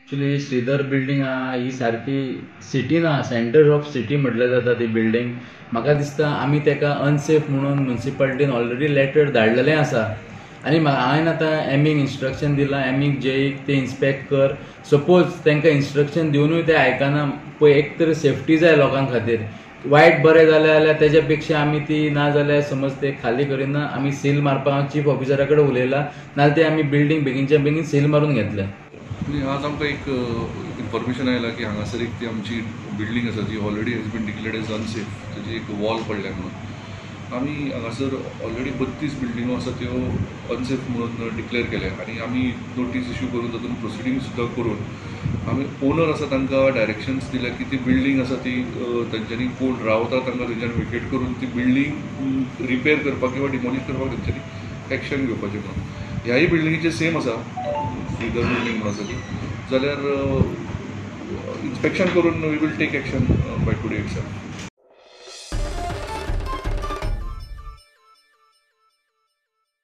Actually Shridhar building आहा ही सारकी सिटीन आहा, सेंटर ऑफ सिटी म्हटल्यार जाता ती बिल्डींग. म्हाका दिसता आमी ताका अनसेफ म्हणून मुन्सिपालिटीन ऑलरेडी लेटर धाडलेलें आसा आनी हांवें आतां एमीक इन्स्ट्रक्शन दिलां, एमीक जेईक ते इन्स्पेक्ट कर. सपोज तांकां इन्स्ट्रक्शन दिवनूय ते आयकना, पळय एक तर सेफ्टी जाय लोकां खातीर. वायट बरें जालें जाल्यार तेज्या पेक्षा आमी ती ना जाल्यार समज ते खाली करिना, आमी सील मारपाक हांव चीफ ऑफिसरा कडेन उलयलां, नाजाल्यार ते आमी बिल्डींग बेगीनच्या बेगीन सील मारून घेतले. आनी आज आमकां एक इन्फॉर्मेशन आयलां की हांगासर एक ती आमची बिल्डींग आसा जी already has been declared as unsafe, ताजी एक वॉल पडल्या म्हणून. आमी हांगासर ऑलरेडी 32 बिल्डिंगो आसा त्यो अनसेफ म्हणून डिक्लेअर केल्या आनी आमी नोटीस इश्यू करून तातूंत प्रोसिडींग सुद्दां करून आमी ओनर आसा तांकां डायरेक्शन्स दिल्या की ती बिल्डींग आसा ती तांच्यांनी कोण रावता तांकां तेंच्यांनी वेकेट करून ती बिल्डींग रिपेर करपाक किंवा डिमॉलिश करपाक तेंच्यांनी एक्शन घेवपाचें म्हणून. ह्याय बिल्डिंगेचें सेम आसा, श्रीधर बिल्डींग म्हणून आसा ती, जाल्यार इन्स्पेक्शन करून we will take action by today itself.